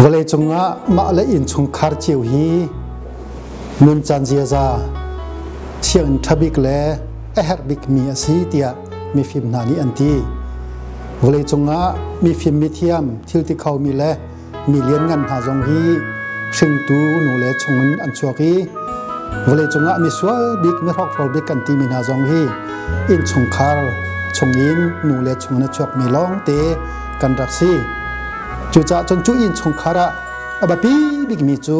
Vawleicung ah mah le innchungkhar cio hi nuncan ziaza sianginn ṭha bik le a herh bikmi a si tiah mifim hna nih an ti. Vawleicung ah mifim mithiam thil ti khomi le mi lianngan hna zong hi hringtu nule chungin an chuak i vawleicung ah misual bik mihrokhrawl bik kan timi hna zong hi innchungkhar chungin nule chungin a chuakmi lawngte kan rak si. Cucaah cun cu innchungkhar ah a biapi bikmi cu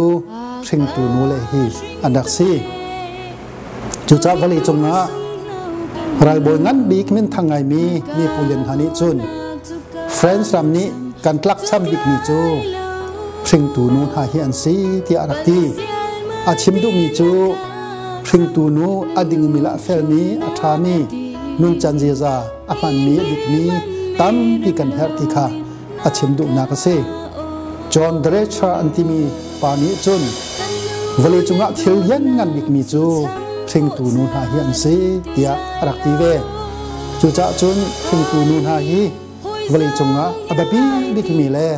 hringtu nule hi an rak si. Cucaah vawleicung ah ralbawi ngan bik minthang ngaimi Napoleon hna nih cun France ram nih kan tlakcham bikmi cu hringtu nu hna hi an si tiah a rak ti. A chim duhmi cu hringtu nu a dingmi le a felmi, a ṭhami, nuncan ziaza a hmanmi, a dikmi tampi kan herh ti kha a chim duhnak a si. John Drescher an timi pa nih cun vawleicung ah thil lianngan bikmi cu hringtu nu hna hi an si tiah a rak ti ve. Cucaah cun hringtu nu hna hi vawleicung ah a biapi bikmi le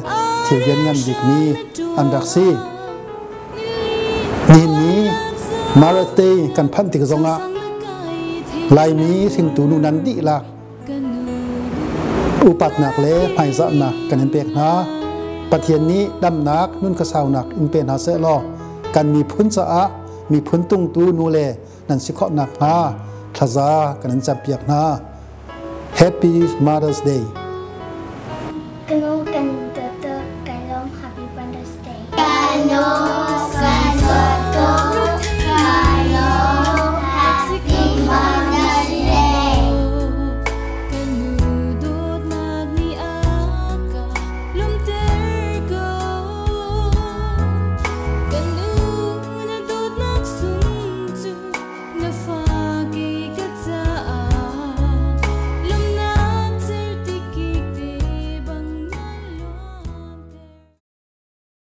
thil lianngan bikmi an rak si. Nihin ni Mother's Day kan phanh tik zongah Laimi hringtu nu nan dihlak Upatnak le hmaizahnak kan in pek hna. Pathian nih damnak nun khuasaunak in pe hna sehlaw kan miphun caah miphun tungtu nule nan si khawh nakhnga thlaza kan in campiak hna. Happy Mother's Day. Kanu kan dawt kan lawm. Happy Mother's Day. Kanu.